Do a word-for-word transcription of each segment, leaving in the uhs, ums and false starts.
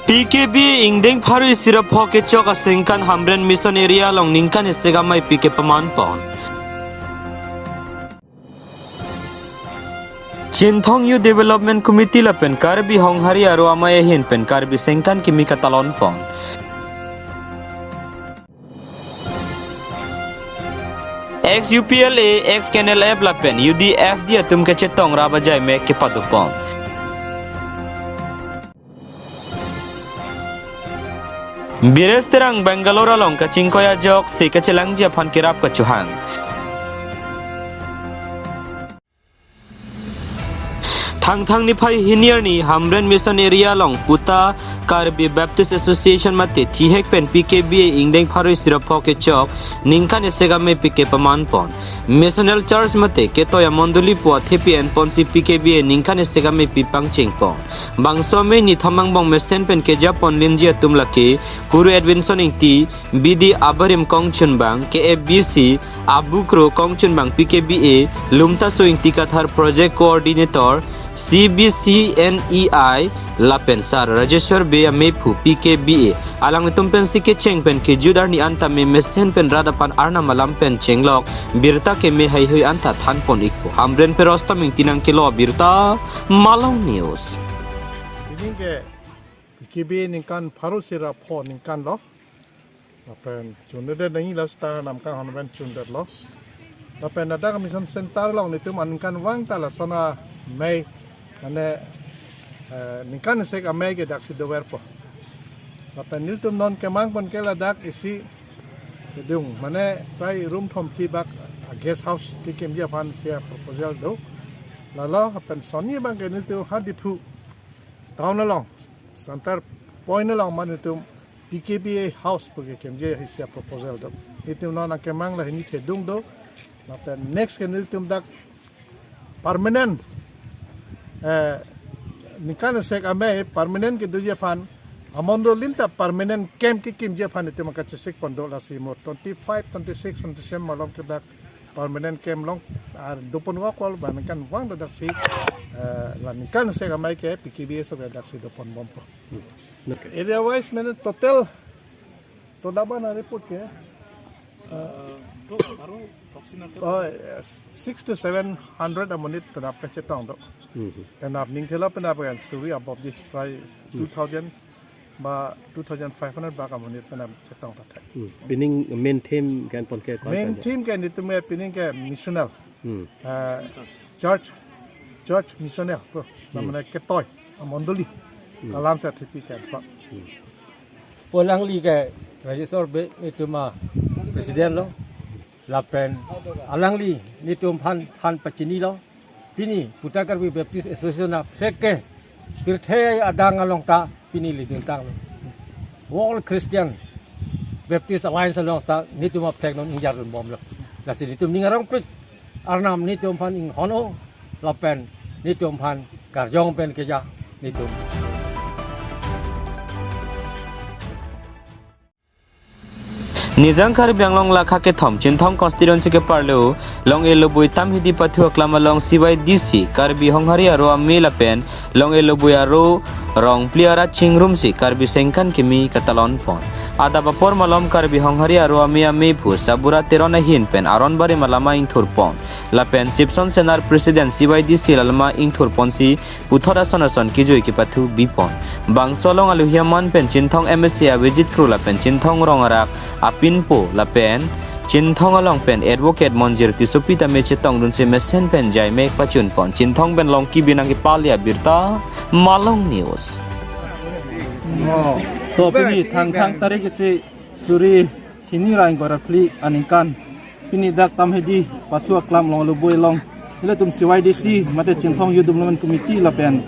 P K B A ingdeng pharo isi ra pho kechok aningkan Hamren Mission Area along ningkan isi amei pike paman pon. Chinthong Youth Development Committee lapen Karbi Honghari Aro Amei ahin pen Karbi aningkan kimi katalon pon. Ex U P L A, ex K N L F lapen U D F D atum kachetong rap ajai mek kepado pon. Biresh Terang Bangalore along kachingkoi ajoksi kachelangji aphan kerap kachohang. Thangthang niphai hini arni Hamren Mission Area along puta Karbi Baptist Association mate thihek pen P K B A ingdeng pharo isi ra pho kechok ningkan isi amei pike paman pon. Missional Church mate ketoi amondoli pu athepi enponsi P K B A ningkan isi amei pi pangcheng pon. Bangso amei ni thomang bong mesen pen keja pon linji atum lake Kuru Edwinson Ingti, B D Abarim Kongchunbang, K F B C, Abukro Kongchunbang P K B A, Lumtaso Ingti Kathar Project Coordinator, C B C N E I, lapen Sar Rajeshwar Bey amephu P K B A. Alanglitum pensi kecheng pen kejut arni anta me mesen pen rat aphan Arnam alam pen chenglok birta keme haihui anta than pon ikpo. Hamren pen Rostam Ingti nangkelo birta, Malong News. Pini ke P K B A ningkan pharo isi ra pho ningkan lo. Lapen chundet nangji la star namkang hon pen chundetlo. Lapen ladak Mission Center along netum aningkanvang ta lason amei, mane, eh, ningkan isi amei ke daksi doverpo. Lapen netum non kemang pon ke ladak isi kedung, mane prai room thomkre bak, ah, guest house kekimji aphan isi aproposal do. Lalo lapen sonni abang ke netum ha Diphu town along center point along mane netum P K B A house pu kekimji isi aproposal do. Netum non nangkemang la hini thedung do. Lapen next ke netum dak permanent, eh, ningkan isi amei permanent kedoji aphan, amondoli ta permanent camp kekimji aphan netum kachesik pon do, lasi mo twenty-five, twenty-six, twenty-seven malom ke dak permanent camp along, ah, dopon wa kol ba ningkanvang ta daksi, eh, la ningkan isi amei ke P K B A so ke daksi dopon bompo. Okay. Area wise mane total, to daba na report ke? Eh, to baru vaksin nanti. Oh, yes. Six to seven hundred amonit penap kachetong do. Mhm. Penap ning thela penap kan suri above this by two thousand ba two thousand five hundred bak amonit penap chetong ta thek. Hmm. Pining main theme kan pon ke kwan Main kan? Theme ke netum ke pining ke missional. Hmm. Eh, church, church missional, bro. Hmm. Namanya ketoi, mondoli. Hmm. Alam sa thipi kan, bro. Hmm. Pu alangli ke Rajeshwar Bey netum a president lo. Lapen alangli netum aphan than pachinilo. Pini puta Karbi Baptist Association a flag ke pirthe adang along ta pini lidun tanglo. World Christian Baptist Alliance along ta netum a flag non ingjar dun bomlo. Lasi netum ning arongpik, Arnam netum aphan inghon-o, lapen netum aphan karjong pen keja netum. Nijang Karbi Anglong lakha kethom Chinthong constituency keparlo Long-e Lobui Tamhidi pathu aklam along C Y D C Karbi Honghari Aro Amei lapen Long-e Lobui Aro Rongpli arat chingrumsi Karbi aningkan kimi katalon pon. Adap apor malom Karbi Honghari Aro Amei amephu Sabura Teron ahin pen aron barim alama ingthur pon. Lapen Sipson Senar president C Y D C alama ingthur ponsi puthot ason ason kejui kepathu bipon. Bangso along aluhi aman pen Chinthong M A C Abhijit Kro lapen Chinthong rong arak apinpo lapen Chinthong along pen advocate Monjir Tissopi tame chetongdunsi mesen pen jaimek pachunpon. Chinthong pen Longki Binang kepale abirta, Malong News. To pini Thangthang tarik isi suri hini ra ingkoi ra phli aningkan, pini dak Tamhidi pathu aklam Long-e Lobui along ilitum C Y D C mate Chinthong Youth Development Committee lapen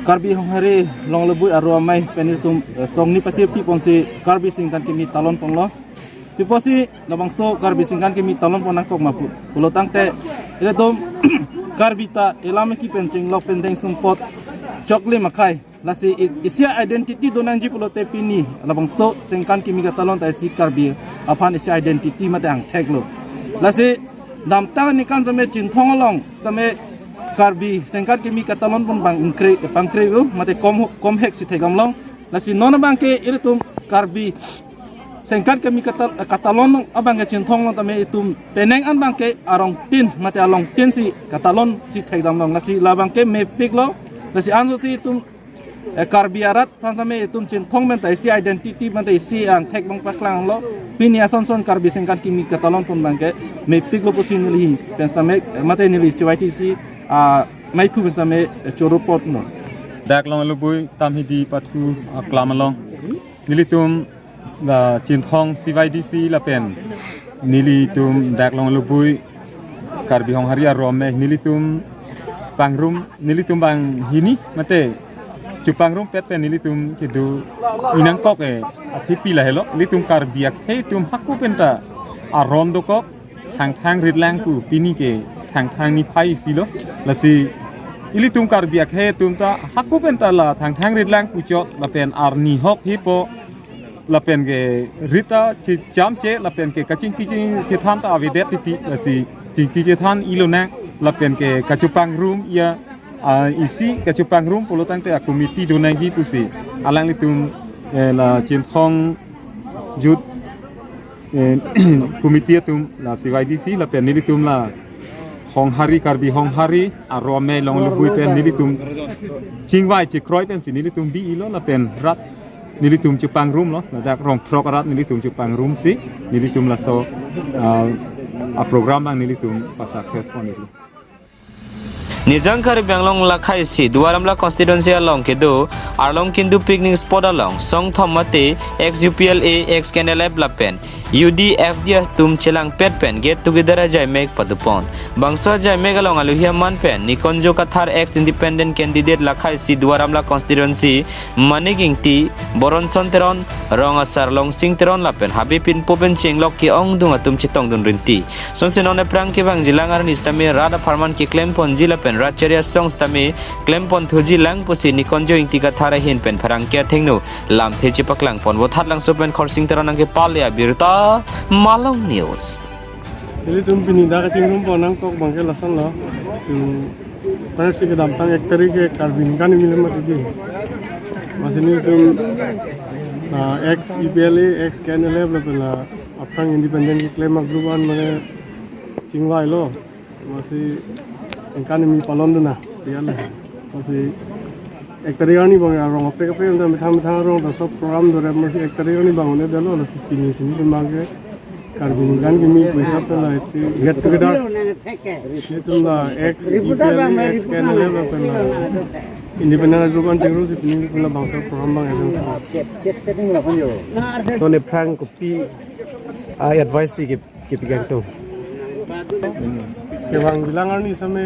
Karbi Honghari Long-e Lobui Aro Amei pen ilitum, eh, song ni pathe piponsi Karbi aningkan kimi talon ponlo. Piposi labangso Karbi aningkan kimi talon pon nangkok ma pu, pulo tangte ilitum Karbi ta elam ki pen chinglok pen deng sumpot choklim akhei. Lasi i-, isi identity do nangji pulote pini labangso aningkan kimi katalon ta isi Karbi aphan isi identity mate angthek lo. Lasi damtang aningkan same Chinthong along same Karbi aningkan kimi katalon pon bang ingkre, pangkre-o mate kom, komhek si thek damlong. Lasi non abangke ilitum Karbi Sengkan Kimi Katal-, Katalon abangke Chinthong along tame itum penang an abangke arongtin mate alongtin si katalon si thekdam long. Lasi labangke mepiklo. Lasi anso si itum, eh, Karbi arat aphan same itum Chinthong pen ta isi identity pen ta isi angthek abang paklanglo. Pini ason son Karbi Sengkan Kimi Katalon pon abangke mepiklo pusi neli pen same, eh, mate neli C Y D C, ah, maiphu pen same, eh, choro apotlo. Dak Longlubui Tamhidi Pathu aklam along nelitum la Chinthong C Y D C lapen nelitum dak Longlubui Karbi Honghari arom me nelitum pangrum, nelitum banghini mate chepangrumpet pen nelitum kedo inangkok e athepi lahelo. Nelitum Karbi akhei atum hako penta aron dokok, Thangthang rit lang pu, pini ke Thangthang niphai isi lo. Lasi ilitum Karbi akhei atum ta hako penta la Thangthang rit lang pu chot lapen arni hok hipo lapen ke rit ta chechamche lapen ke kachingki chingchethan ta avedet titi. Lasi chingki chethan ilonang lapen ke kachepangrum ya, ah, isi kachepangrum pulo tangte a committee do nangji pusi alanglitum, eh, la Chinthong Youth, eh, committee atum la C Y D C lapen nelitum la Honghari, Karbi Honghari arom me Longlubui pen nelitum chingvai chekroi pensi nelitum bi-ilo lapen rat nelitum chepangrumlo, ladak rong throk arat nelitum chepangrumsi nelitum laso, ah, a program abang nelitum pa success pon nelitum. Nijang Karbi Anglong lakhaisi Duar Amla constituency along kedo Arlong Kindu picnic spot along songthom mate ex U P L A, ex K N L F lapen U D F D atum chelangpet pen get together ajaimek padopon. Bangso ajaimek along aluhi aman pen Nikonjo Kathar, ex independent candidate lakhaisi Duar Amla constituency, Manik Ingti, Boronson Teron, Rong Asar Longsing Teron lapen Habib Pinpo pen chenglok ke-ongdung atum chetongdun rinti. Sonsi non aphrang kevangjilang arni sitame rat apharman keklem ponji lapen rat chari asong sitame klem ponthuji lang pusi Nikonjo Ingti Kathar ahin pen pherangke athengno lamthe chepaklang pon. Vothatlangso pen Khorsing Teron nangkepale abirta Malong News. Nelitum pini dak kachingrum pon nangkok abangke lasonlo. Hmm. First si kedamtang ek tarik ke Karbi ningkan kimi le mati di. Lasi nelitum, ah, ex U P L A, ex K N L F lapen la aphrang independent keklem a group an mane chingvailo. Lasi ningkan kimi palon dun na, ya le. Lasi ek tarik arni abang arong kaprek kaprek methang methang arong ta sob program do rem, lasi ek tarik arni abang ne detlo, lasi pini si nelitum abangke Karbi ningkan kimi pu hisap pen la isi get together. Nelitum la ex U P L A, ex K N L F lapen la independent group an chingrusi pini nelitum labangso program abang arrange. Tone phrang kopi a-advice si ke, kepi kangtung. Kevangjilang arni sitame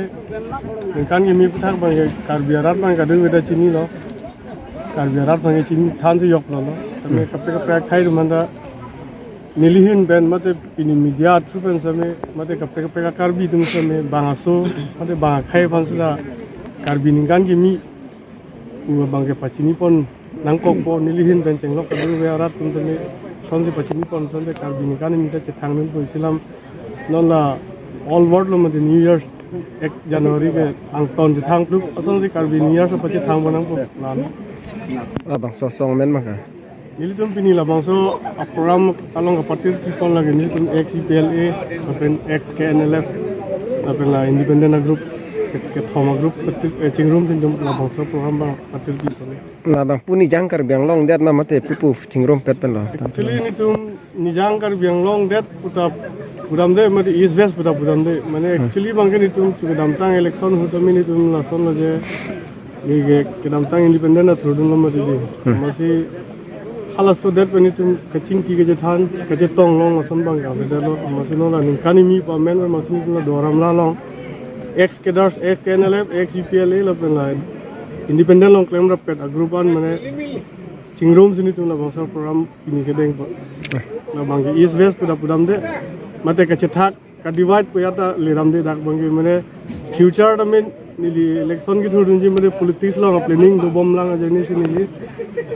ningkan kimi aputhak abangke Karbi arat abang kadokave ta chinilo. Karbi arat abangke chini thansi joklo lo. Tame kaprek kaprek akhei atum anta neli ahin pen mate pini media through pen sitame mate kaprek kaprek a-Karbi atum sitame bang aso mate bang akhei aphan sita Karbi ningkan kimi pu abangke pachini pon nangkokpo, neli ahin pen chenglok kadokave arat atum tame sonsi pachini pon, sonsi Karbi ningkan kimi ta chethang dun pu isi alam non la all world lo mate New Year ek January ke angton chethang plup asonsi Karbi New Year so pachethang pon nangpo lam. Labangso asong amen maka. Nelitum pini labangso a-program along kapatirpi pon lake nelitum ex U P L A lapen ex K N L F lapen la independent a-group ke-, kethom a-group patir, eh, chingrumsi nelitum labangso program abang patirpi pon. Labang pu Nijang Karbi Anglong det ma mate pupu chingrumpet pen lo? Actually nelitum Nijang Karbi Anglong det puta pudamde mate East West puta pudamde. Mane, hmm, actually abangke nelitum chu kedamtang election ahut tame nelitum lasonlo je, neli ke kedamtang independent athurdunlo mati di. Hmm. Lasi halaso det pen nelitum kachingki kachethan kachetong long ason abang kavedetlo. Lasi non la ningkan kimi pu amen pen lasi nelitum la Duar Amla along ex cadres, ex K N L F, ex U P L A lapen la independent along klemrappet a-group an mane chingrumsi nelitum labangso program pini kedengpo. Labangke East West puta pudamde mate kachethak ka-divide pu ya ta leramde, dak abangke mane future tame neli election kethurdunji mane politics along planning dobom lang ajoinesi neli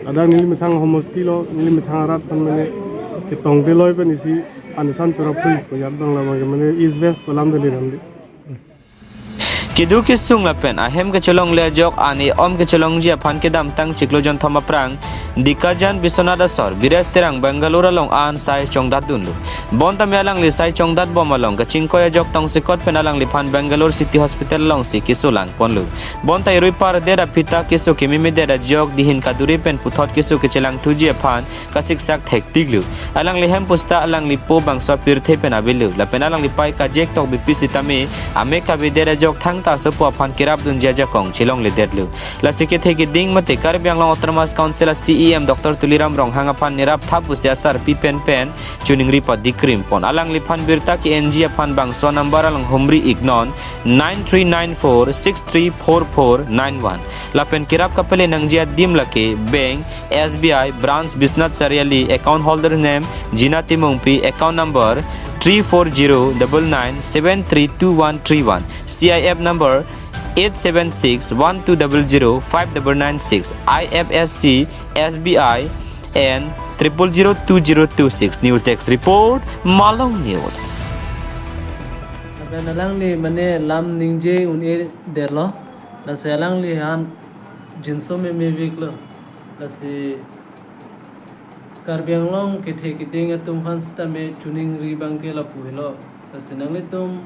ladak neli methang homosti lo, neli methang arat aphan mane chetongte loi pen isi anesan choraphui pu ya abang labangke mane East West pu alam ta leramde. Kedo kesung lapen ahem kechelongle ajok an e-om kechelongji aphan kedamtang chiklo jonthom aphrang Dikajan Biswanath asor Bires Terang Bangalore along an sai chongdatdunlo. Bonta me alangli sai chongdatbom along kachingkoi ajok tongsekot pen alangliphan Bangalore City Hospital alongsi kesolang ponlo. Bonta erui pardet aphita keso kememedet ajok dihin kaduri pen puthot keso kechelangthuji aphan kasiksak thektiklo. Alangli hem pusita alanglipo bangso apirthe pen avelo. Lapen alangli pai Kajek Tokbi pi sitame amek kavedet ajok thangta asopo aphan kerapdunji ajakong chelongledetlo. Lasi kethe keding mate Karbi Anglong Autonomous Council a C E M Doctor Tuliram Ronghang aphan nerap thap pusi asarpi pen pen choningri padikrim pon. Alangliphan birta ke-enji aphan bangso number along humri iknon, nine three nine four six three four four nine one. Lapen kerap kapele nangji adim lake Bank S B I Branch Biswanath Chariali, account holder name Jina Timungpi, account number three four zero double nine seven three two one three one, C I F number eight seven six one two double zero five double nine six, I F S C S B I N triple zero two zero two six. News Desk Report, Malong News. Lapen alangli mane lam ningje un-edetlo. Lasi alangli han jinso memeviklo. Lasi Karbi Anglong kethe keding atum aphan sitame choningri abangke lapu helo. Lasi nanglitum,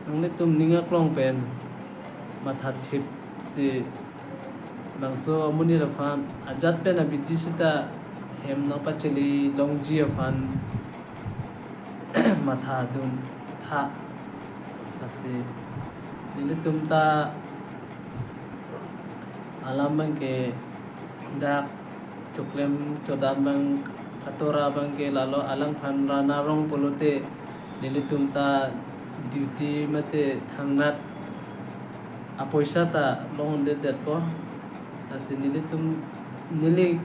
nanglitum ning aklong pen mathathipsi bangso amonit aphan ajat pen abidi sita hem nangpachele longji aphan mathadun tha. Lasi nelitum ta alam abangke dak choklem chodam abang katora abangke lalo alangphan rana rong pulote nelitum ta duty mate thangnat apoisa ta longdedetpo. Lasi nelitum neli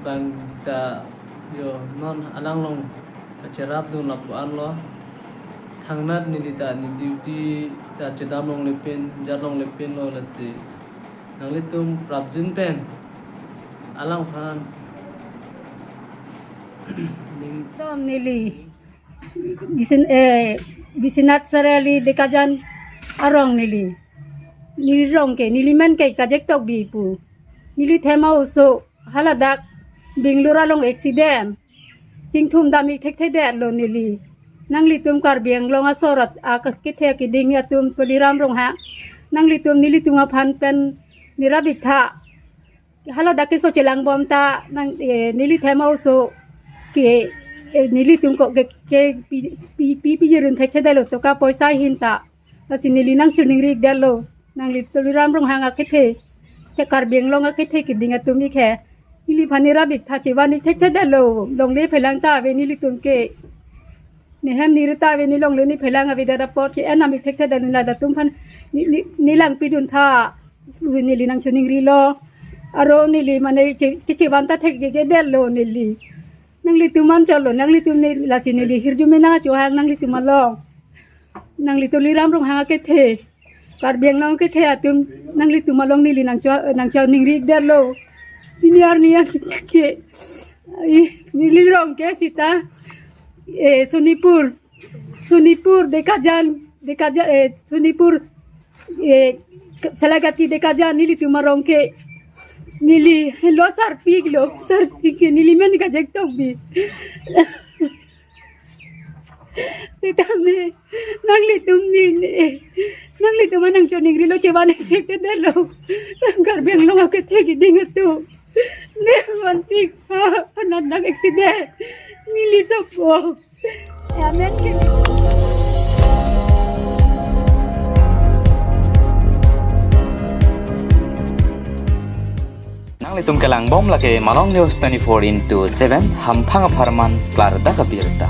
abang ta yo non alanglong kacherapdun lapu-anlo. Thangnat neli ta ne duty ta chedam longle pen, jat longle penlo. Lasi nanglitum prapjin pen alangphan ning Tom neli Bisin, eh, Biswanath Chariali Dekajan arong neli. Neli rong ke, neli men ke Kajek Tokbi pu. Neli thema oso haladak Bangalore along accident. Chingthum dam-ik thekthedetlo neli. Nanglitum Karbi Anglong asorot akethe keding atum Tuliram Ronghang. Nanglitum nelitum aphan pen nerap-ik tha. Haladak keso chelangbom ta nang, eh, neli thema oso ke, eh, nelitum ko ke, ke pi, pi, pi, pijirun thekthedetlo, toka poisa ahin ta. Lasi neli nangchoningri-ikdetlo. Nangli Tuliram Ronghang akethe, te Karbi Anglong akethe keding atum ik he. Neliphan nerap-ik tha, chevan-ik thekthedetlo. Longle phelang ta ave nelitum ke. Ne hem neri ta ave, ne longle ne phelang avedet apot ke-en dam-ik thekthedetlo, latum aphan ne, ne, ne langpidun tha. Neli nangchoningrilo. Aro neli mane che, kechevan ta thekthedetlo neli. Nanglitum anchotlo, nanglitum ne, lasi neli hirjume nangchohang nanglitum along. Nangli Tuliram Ronghang akethe, Karbi Anglong akethe atum, nanglitum along neli nangcho, nangchoningri-ikdetlo. Pini arni an ke, ai, neli rong ke sita, eh, Sonipur, Sonipur, Dekajan, Dekajan, eh, Sonipur, eh, Salagati Dekajan nelitum arong ke. Neli helo sarpiklo, sarpik ke neli men Kajek Tokbi. Sitame, nanglitum ne, ne, nanglitum nangchoningrilo, chevan-ik thekthedetlo. Karbi Anglong akethe keding atum. Ne van-ik tha, anak accident. Neli sopo. Amen. Nanglitum kelangbom lake Malong News twenty-four into seven, hamphang apharman klardak abirta.